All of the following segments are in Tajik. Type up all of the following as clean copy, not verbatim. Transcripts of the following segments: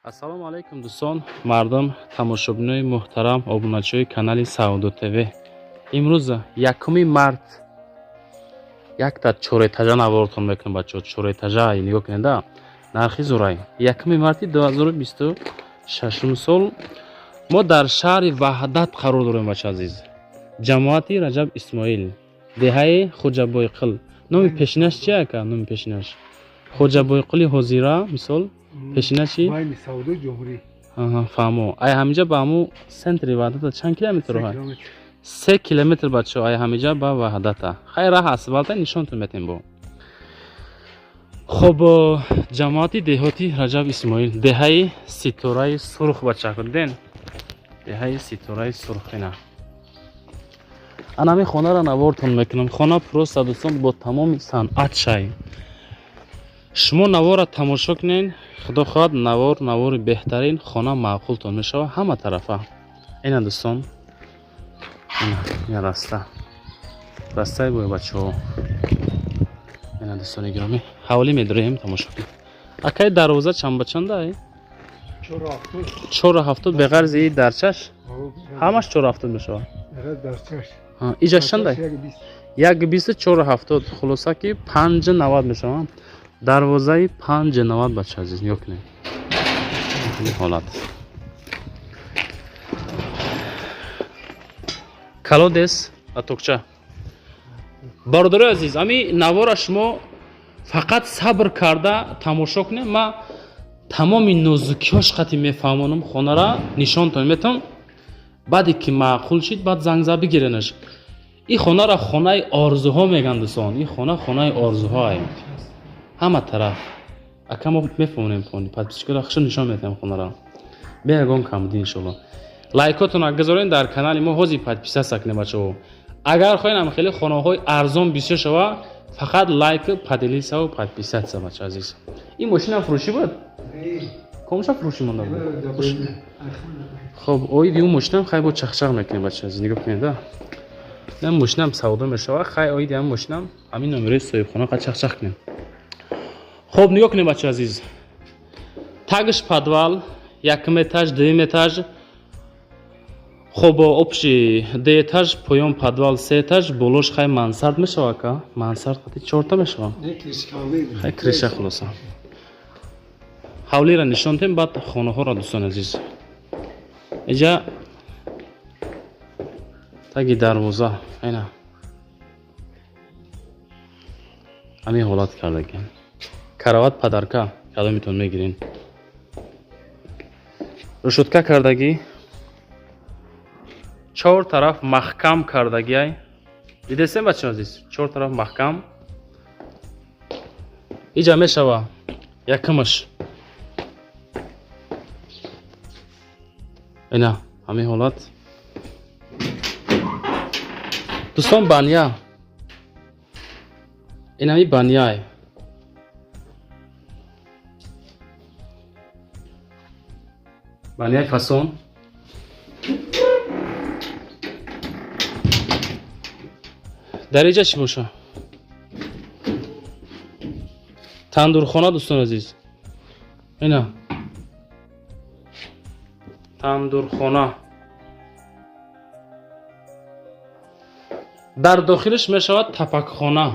Ассалому алайкум, дӯстон, мардум, тамошобинои муҳтарам, обуначиҳои канали Савдо ТВ. Имрӯз 1 март якта чорэтажа навортон мекунем, бачаҳо. Чорэтажа нигоҳ кунед, нархи зурай. 1 марти 2026 сол мо дар шаҳри Ваҳдат қарор дорем, бача азиз. Ҷамоати Раҷаб Исмоил, деҳаи Хуҷабойқил. Номи пешинаш чи, ака? Номи пешинаш Хоҷабойқили ҳозира, мисол, пешина чи? Байни савдои ҷумҳурӣ. Фаҳмо. Ай ҳамиҷа ба ҳаму центри Ваҳдата чанд километр роҳ? 3 километр, бачаҳо, ай ҳамиҷа ба Ваҳдата. Хай, раҳ асфалта, нишонтон метем бо. Хоб, ҷамоати деҳоти Раҷаб Исмоил, деҳаи Ситораи Сурх, бачако, диден? Деҳаи Ситораи Сурх ина. Ана ҳамин хонаро навортон мекунам. Хона просто, дӯстон, бо тамоми санъат шай. Шумо наворро тамошо кунед, худо хоҳад, навор навори беҳтарин, хона маъқултон мешавад ҳама тарафа. Ина, дӯстон, ина раста, растаи бой, бачаҳо. Ина, дӯстони гиромӣ, ҳавлӣ медорем, тамошо кунед. Акай, дарвоза чанд ба чанда? 4,70, беғарзи и дарчаш ҳамаш 4,70 мешавад. Иҷаш чандай? 1,20, 4,70, хулоса ки 5,90 мешавад. Дарвозаи 5,90, бача азиз, нигоҳ кунед, ҳолат. Колодец, атокча. Бародарои азиз, ами навора шумо фақат сабр карда тамошо кунед. Ма тамоми нозукиҳош қати мефаҳмонам, хонара нишонтон метавон. Баъде ки маъқул шид, баъд зангза бигиренаш. Ин хонара хонаи орзуҳо мегӯянд, дӯстон. Ин хона хонаи орзуҳоае ҳама тараф. Ака, мо мефаҳмонем, подписчикоро хушо нишон медиҳам хонара бе ягон камбудӣ, иншоалло. Лайкотонро гузорен дар канали мо, ҳозир подписаться кунед, бачаҳо. Агар хоҳем ам хеле хонаҳои арзон бисёр шава, фақат лайк, поделиться подписаться, бача азиз. Ин мошинам фурӯшӣ буд? Комша фурӯшӣ монда буд. Хоб, оиди ӯ мошинам хай бо чахчах мекунем, бача азиз. Нигоҳ кунед, ин мошинам савдо мешава. Хай, оиди ҳам мошинам ҳамин номерои соҳибхона қа чахчах кунем. Хоб, нигоҳ кунед, бача азиз, тагш подвал, якум этаж, дуюм этаж. Хоб, общий ду этаж, поён подвал се этаж, болош хай мансард мешава, ка мансард қати чорта мешава. Хай, крыша. Хулоса, ҳавлиро нишон дем, баъд хонаҳоро, дӯстони азиз. Иҷа таги дарвоза ина ҳамин ҳолат кардагиам. Карават подарка, кадомитон мегирин. Решётка кардагӣ, чор тараф маҳкам кардагиай. Дидесем, бача азиз, чор тараф маҳкам. Иҷа мешава якумаш, ина ҳамин ҳолат, дӯстон. Баня, инами баняй. Баняй фасон. Дар иҷа чӣ боша? Тандурхона, дӯстони азиз, ина тандурхона. Дар дохилаш мешавад тапакхона.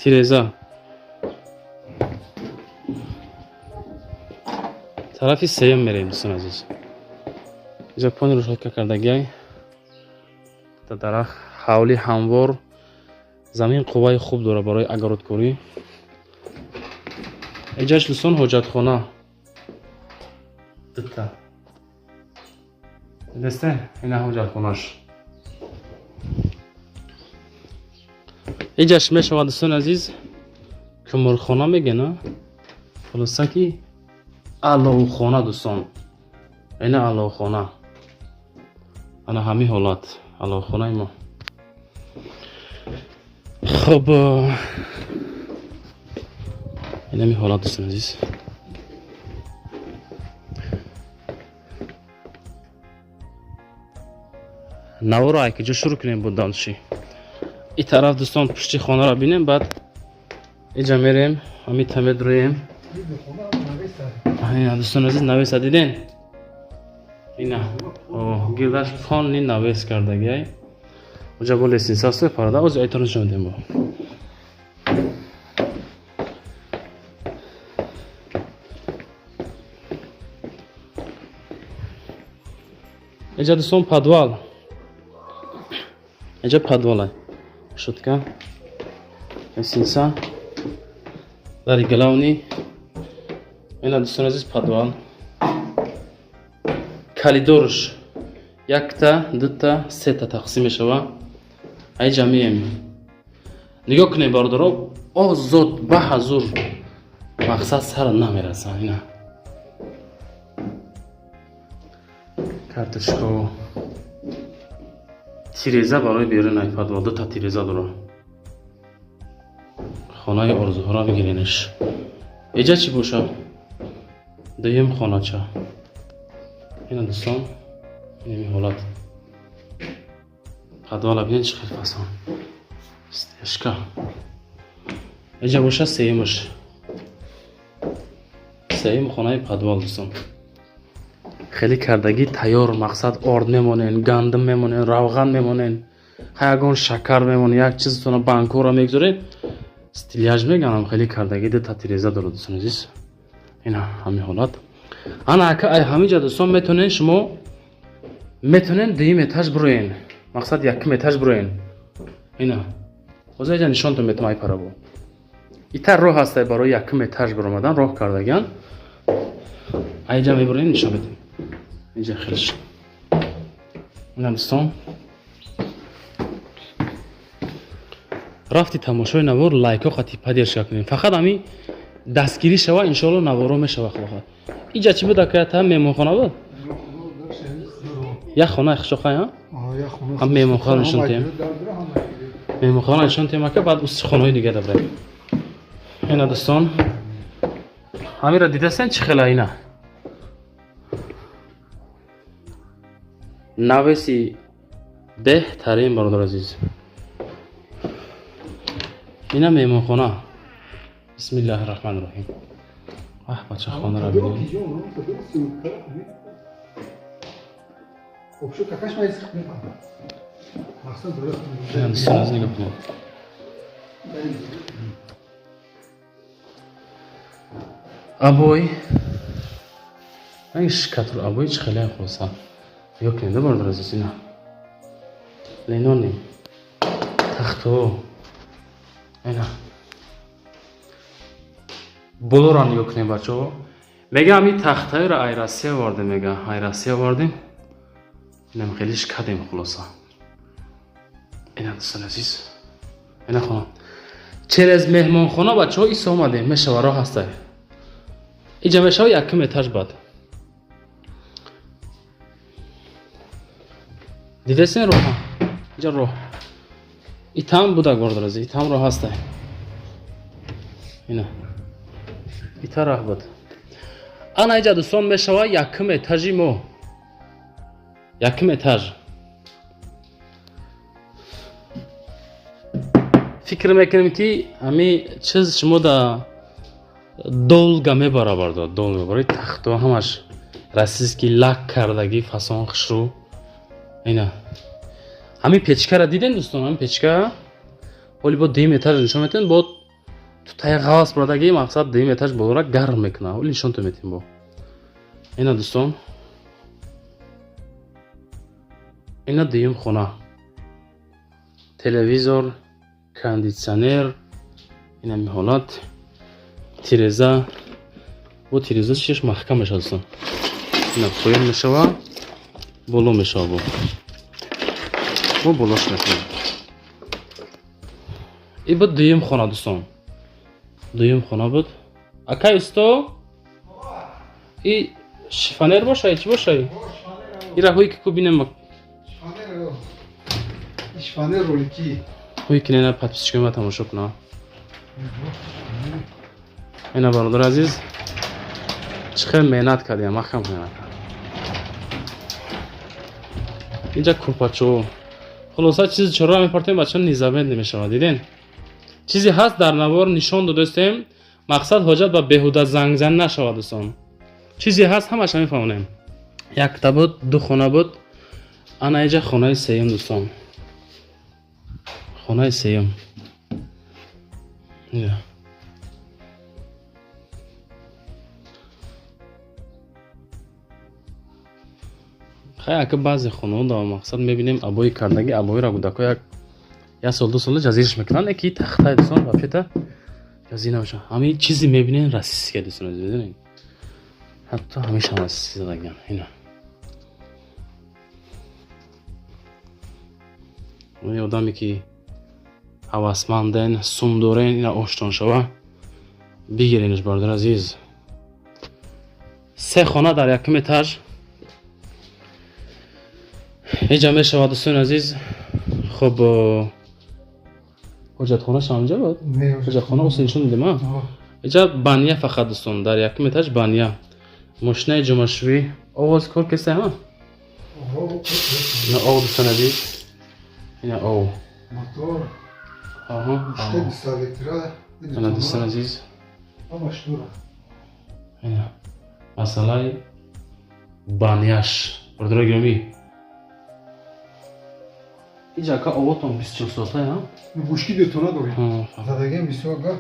Тиреза тарафи сеюм мерем, дӯстони азиз. Иҷа пони решётка кардагиай, дарахт, ҳавли ҳамвор, замин қувваи хуб дорад барои огородкорӣ. Иҷаш, дӯстон, ҳоҷатхона дута. Дидесте, ина ҳоҷатхонаш. Иҷаш мешавад, дӯстони азиз, кумурхона мегӯян, хулоса ки аловхона, дӯстон, ина аловхона. Ана ҳамин ҳолат аловхонаи мо. Хоб, инами ҳолат, дӯстони азиз. Наворо ай куҷо шурӯъ кунем? Бо дальше И тараф, дӯстон, пушти хонаро бинем, баъд иҷа мерем, ҳамита медроем. Дӯстон азиз, навеса диден? Ина гирдаш фонни навес кардагиай. Уҷа бо лестница аст, парада ози айтон нишон медем. Бо иҷа, дӯстон, подвал, иҷа подвала шутка, лестница, дари главный. Ина, дӯстон азиз, подвал, коридорш якта, дута, сета тақсим мешава. Айҷа меем, нигоҳ кунем, бародаро, озод ба ҳазур, мақсад сара намераса. Ина карточка, тиреза барои берун ай подвал, дута тиреза дора. Хонаи орзуҳоро бигиренш. Иҷа чӣ бошад? Дуюм хонача. Ина, дӯстон, инами ҳолат. Подвала бинед, чӣ хел фасон, стежка. Иҷа боша сеюмаш, сеюм хонаи подвал. Дӯстон, хеле кардагӣ тайёр, мақсад орд мемонен, гандум мемонен, равған мемонен, ягон шакар мемонен, як чизтона банкора мегузорен, стеллаж меганам, хеле кардагӣ, дута тиреза дорад, дӯстон азиз. Ина ҳамин ҳолат. Ана ака, ай ҳаминҷа, дӯстон, метонен, шумо метонен дуюм этаж бироен, мақсад якум этаж бироен. Ина ҳозир иҷа нишонтон метам. Ай парабо итар роҳ ҳастай барои якум этаж биромадан, роҳ кардагиан. Айҷа мебироем, нишон медем. Инҷа хелш. Ина, дӯстон, рафти тамошои навор, лайко қати поддержка кунем, фақат ҳами дастгирӣ шава, иншоалло наворо мешава, худохоҳад. Иҷа чӣ буд, акаята? Меҳмонхона буд, як хона хушоқай. Ҳам меҳмонхона нишон тем, меҳмонхона нишон тем, ака, баъд уси хонаҳои дига дабраем. Ина, дӯстон, ҳамира дидастен, чӣ хела? Ина навеси беҳтарин, бародар азиз. Ина меҳмонхона. Бисмиллаҳи раҳмани раҳим. Аҳ, бача, хонаро бинед. Дӯстон азиз, нигоҳ кунед. Обои ранги шикатур, обои чӣ хеле хулоса. Нигоҳ кунед, бародар азиз, ина ленони тахто. Ина болоро нигоҳ кунед, бачаҳо. Мега, ҳами тахтаеро ай Россия овардем, мега, ай Россия овардем, инам хелиш кардем, хулоса. Ина, дӯстон азиз, ина хона. Через меҳмонхона, бачаҳо, исо омадем, мешава, роҳ ҳастай. Иҷа мешава якум этаж. Бад дидесен роҳа, иҷа роҳ итам будак, бародар азиз, итам роҳ ҳастай. Ина ита раҳ буд. Ана иҷа, дӯстон, мешава якум этажи мо, якум этаж. Фикр мекунем, ки ҳами чиз шумо да долго мебара, бардор, долго барои тахто ҳамаш российский, лак кардагӣ, фасон, хушрӯ. Ина ҳамин печкара дидем, дӯстон, ҳамин печка ҳоли бо дуюм этаж нишон метиҳем. Бо тутаи ғавс бурдагӣ, мақсад дуюм этаж болора гарм мекунад, ҳоли нишонтон метиҳем. Бо ина, дӯстон, ина дуюм хона, телевизор, кондитсионер, инами ҳолат, тиреза. Бо тиреза чиш маҳкам мешавад, дӯстон. Ина поён мешава, боло мешава, бо болош мекунем. И буд дуюм хона, дӯстон, дуюм хона буд. Акай усто, и шифоньер бошай, чӣ бошай? Ира ҳуй ки ку бинем. Шифоньер ролики. Ҳуй кинена, подписчикои ма тамошо кунам. Ина, бародар азиз, чӣ хел меҳнат кардем, махкам меҳнат кард. Инҷа курпачо. Хулоса, чизи чорра мепартем, бачаҳо, незаметно намешавад. Диден, чизе ҳаст, дар навор нишон додастем. Мақсад, ҳоҷат ба беҳуда зангзан нашавад, дӯстон. Чизе ҳаст, ҳамаша мефаҳмонем. Якта буд, ду хона буд, ана иҷа хонаи сеюм, дӯстон, хонаи сеюм. Ия. Хай, ака, баъзе хонаҳо да, мақсад, мебинем, обои кардаги, обоиро кӯдако як сол, 2 сола ҷазирш мекунанд, ки тахтаи, дӯстон, вообще-то ҷазир намешавад. Ҳамин чизе мебинем, российская, дӯстон, медонед, ҳатто ҳамешам российский задагиан. Ина одаме ки ҳавасманден, сум дорен, ина оштон шава, бигиренаш, бародар азиз. Се хона дар якум этаж иҷа мешавад, дӯстони азиз. Хуб, ҳоҷатхонааш ҳамҷа буд? Не. Ҳоҷатхона усе нишон дидем, а? Иҷа баня фақат, дӯстон, дар якум этаж баня, мошинаи ҷомашӯӣ. Овоз кор кеста, ҳа? Ина ов, дӯстони азиз, ина ов. Мотор. Аҳа. Мушта 20 литра. Ина, дӯстони азиз. Ҳамаш дура. Ина масъалаи баняш, бародарои гиромӣ. Иҷа, ака, овотон 24 соата, ҳа? Бушки детона дорем. Задагем бисёр га.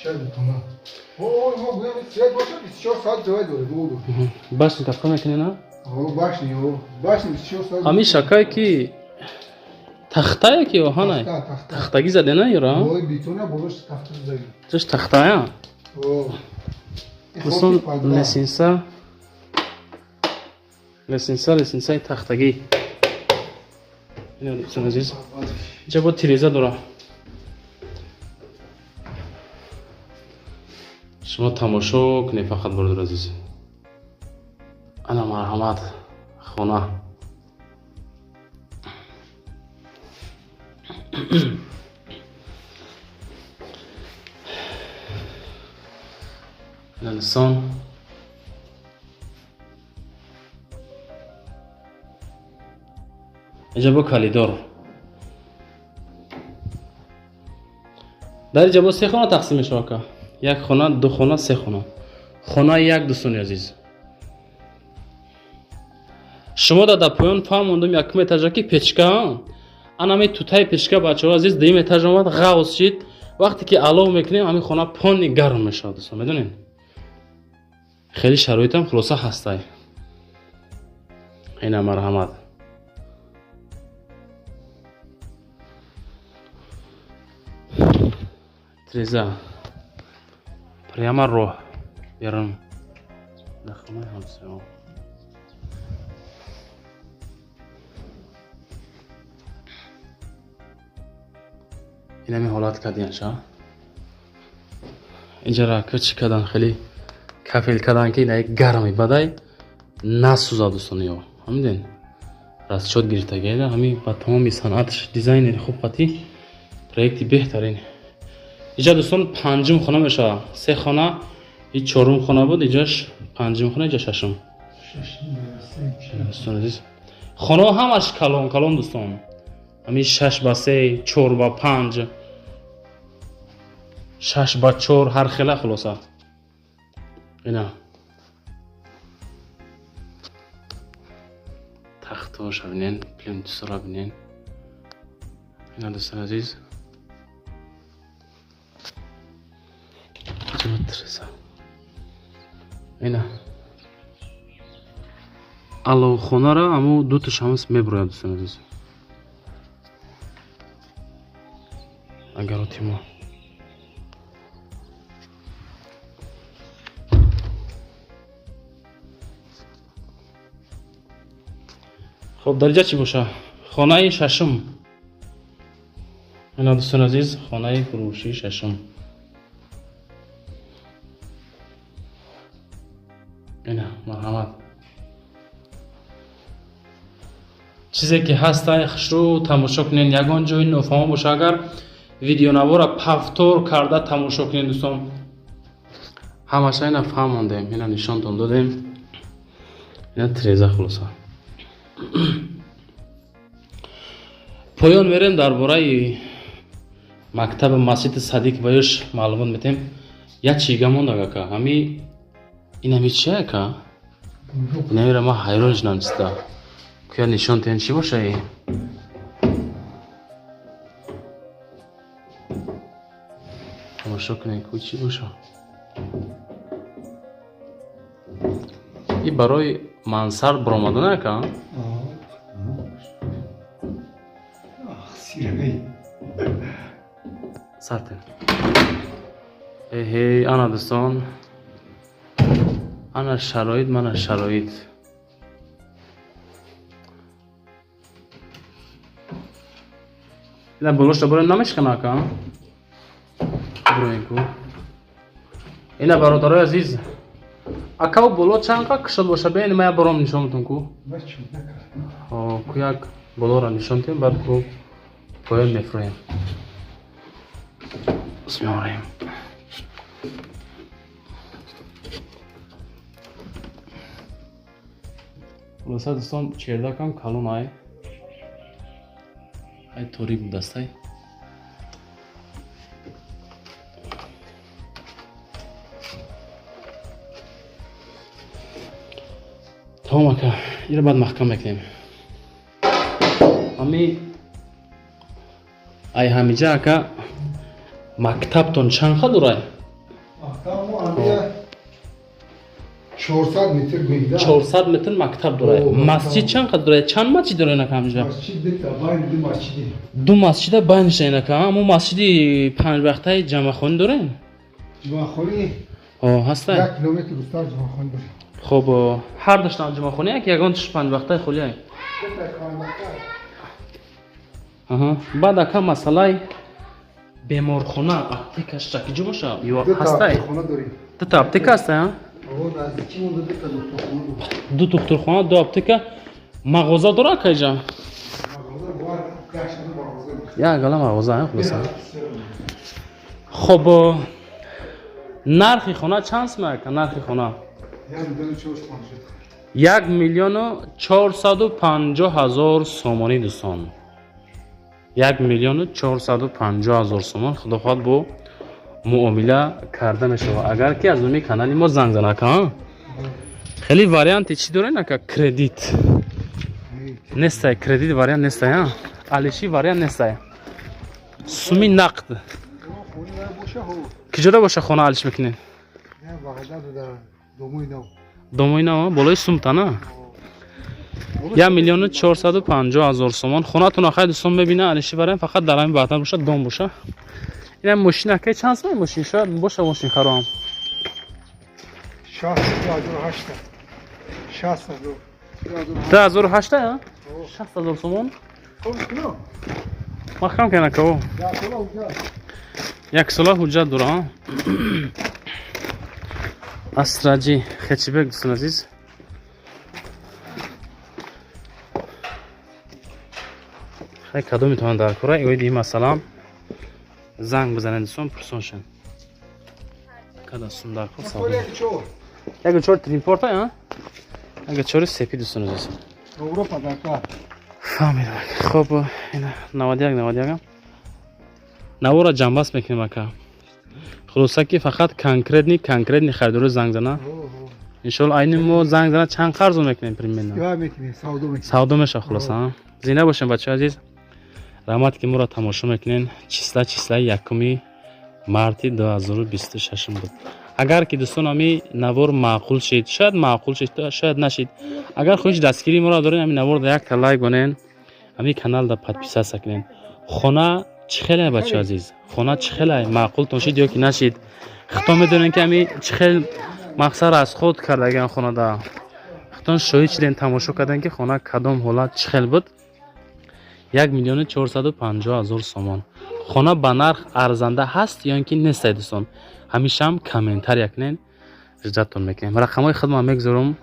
Чай детона. О, мо гӯям, свет боша, 24 соат ҷой дорем, о дорем. Башни тафка мекунед, на? О, башни, о, башни 24 соат. Ҳамин шакае ки тахтае ки оҳанай? Тахта, тахта. Тахтагӣ задена ёра? Ой, бетона болош тахта задагем. Ҷош тахтая. О. Дӯстон, лестница, лестница, лестницаи тахтагӣ. Ина, дӯстони азиз, инҷа бо тиреза дора. Шумо тамошо кунед фақат, бародари азиз. Ана, марҳамат, хона. Ина, дӯстон, инҷа бо коридор. Дар инҷа бо се хона тақсим мешавад, ака: як хона, ду хона, се хона. Хонаи як, дӯстони азиз, шумо дар поён фаҳмондум, якум этажа ки печка, анами тутаи печка, бачаҳо азиз, дуюм этаж омад, ғавз шид. Вақте ки алов мекунем, ҳамин хона пони гарм мешавад, дӯстон, медонед, хеле шароитам хулоса ҳастай. Ина, марҳамат, треза, прямо роҳ берун дар хонаи ҳамсояҳо. Инами ҳолат кардиянша. Инҷара ка чӣ кардан, хеле кафел кардан, ки ина гарми бадай насӯзад, дӯстони. Ё ҳамиден расчёт гирифтагида, ҳами ба тамоми санъатш, дизайнери хуб қатӣ, проекти беҳтарин. Иҷа, дӯстон, панҷум хона мешавад. Се хона и чорум хона буд, иҷаш панҷум хона, иҷа шашум. Дӯстон азиз, хонаҳо ҳамаш калон калон, дӯстон, ҳамин 6 ба 3, 4 ба 5, 6 ба 4, ҳар хела. Хулоса, ина тахтоша бинен, плинтусора бинен. Ина, дӯстон азиз, треза. Ина аловхонара аму дуташ ҳамас мебурояд, дӯстон азиз. Агароти мо. Хуб, дар инҷа чӣ боша? Хонаи шашум. Ина, дӯстони азиз, хонаи фурӯшии шашум. Ина, марҳамат, чизе ки ҳастай, хушрӯ тамошо кунед. Ягон ҷои нофаҳмо боша, агар видеонавора повтор карда тамошо кунед, дӯстон. Ҳамаша ина фаҳмондем, ина нишонтон додем. Ина треза. Хулоса, Поён мерем, дар бораи мактаби масҷиди Садик ва ёш маълумот метем. Як чига мондаг, ака, ҳами ин ҳами чи, ака? Инамира ман ҳайрон шудам, чиста куя нишон тен, чӣ боша и? Тамошо кунед, ку чӣ боша и? Барои мансар баромадан, ака? Сирай. Сартен. Эҳе, ана дӯстон, ана шароит, мана шароит. Ина болошта барои намешкана, ака? Бироем ку. Ина, бародарои азиз, акав, боло чанд қа кушод боша? Беин, ма як бором нишон бутум ку. Бас чуда кард. О, ку як болоро нишон тем, баъд ку поён мефурӯем. Бисмиллоҳир. Хулоса, дӯстон, чердакам калон ай. Ай, торик будастай. Тамом, ака, ира баъд маҳкам мекунем. Ами ай ҳамиҷа, ака, мактабтон чанд қа дурай? Мактаб мо амия 400 метр гӯида. 400 метр мактаб дурай. О, мактаб. Масҷид чанд қа дурай? Чанд масҷид дорен, ака, ҳамиҷа? Масҷид дета, байн ду масҷиди. Ду масҷида байнша ин, ака. Амо масҷиди панҷвақтаи ҷамъахонӣ дорем? Ҷумъахонӣ. О, ҳастай? 1 километр дуртар ҷумъахонӣ дорем. Хоб, ҳар душтан ҷумъахонӣ як, ягон туш панҷвақтаи холиай? Дета панҷвақта. Аҳа. Баъд, ака, масъалаи беморхона, аптекаш чакиҷо боша ё Дута ҳастай? аптекхона дорем. Дута аптека ҳастай, а? О, наздики монда дута духтурхона дорем. Ду духтурхона, ду аптека. Мағоза дора, ака, иҷа? Мағоза бар, 10 та мағоза дорем. Як гала мағоза, а, хулоса. Хоб, нархи хона чанд сум, ака, нархи хона? 1 450 000. 1 450 000 сомонӣ, дӯстон, 1 450 000 сомон. Худо хоҳад, бо муомила карда мешавад, агар ки аз номи канали мо занг зан, ака, а? Хеле варианти чӣ дорен, ака? Кредит нестай? Кредит вариант нестай, а? Алиши вариант нестай, суми нақд? Хона боша ҳо. Киҷода боша хона алиш мекунед? Я бағада дар домои нав. Домои нав, болои сумтана. 1 450 000 сомон хонатон. Хай, дӯстон, мебина, алиши вариант фақат дар ҳамин ватан боша, дом боша. Инам мошин, акай, чанд сомон мошин? Шояд боша мошин хароам. 62 800. 60 000. 2008, а? 60 000 сомон. Маҳкам кана ко. Як сола ҳуҷҷат дора, а? Астраҷи хетчбек, дӯстон азиз. Хай, кадом метавонад дар кора оиди ин масъала занг бизанед, дӯстон, пурсон шен. Када сум дар кор савдо. Яку чор тримпорта, а? Яку чори сепи, дӯстон азиз. Европа дар кор. Фаҳмидам. Хоб, ина 91 91 навора ҷамъбаст мекунем, ака. Хулоса ки фақат конкретный харидоро занг зана. Иншоалло, айни мо занг зана, чанд қарзо мекунем примерно? Я мекунем, савдо мекунем. Савдо меша, хулоса, а? Зинда бошем, бачаҳои азиз. Раҳмат, ки моро тамошо мекунен. Числаи 1 марти 2026 буд. Агар ки, дӯстон, ами навор маъқул шид, шояд маъқул шид, шояд нашид, агар хоҳиш дастгирии моро дорен, ами навор да якта лайк гонен, ами канал да подписаться кунен. Хона чӣ хеле, бачаҳои азиз, хона чӣ хеле, маъқултон шид ё ки нашид? Худтон медонем, ки ами чӣ хел мақсад аз худ кардагиан хонада. Худтон шоҳид шиден, тамошо кардем, ки хона кадом ҳолат, чӣ хел буд. 1 450 000 сомон. Хона ба нарх арзанда ҳаст ё ин ки нестай, дӯстон, ҳамешаам комментария кунен, ждать-тон мекунем. Рақамҳои худман мегузорам.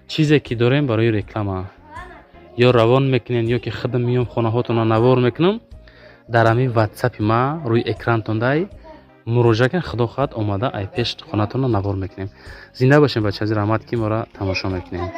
Чизе ки дорем барои реклама ё равон мекунен, ё ки худам миём, хонаҳотонро навор мекунам. Дар ҳамин ватсапи ма рӯи экрантон дай муроҷиат кунед. Худо хоҳад, омада ай пеш хонатонро навор мекунем. Зинда бошем, бача азиз, раҳмат, ки моро тамошо мекунем.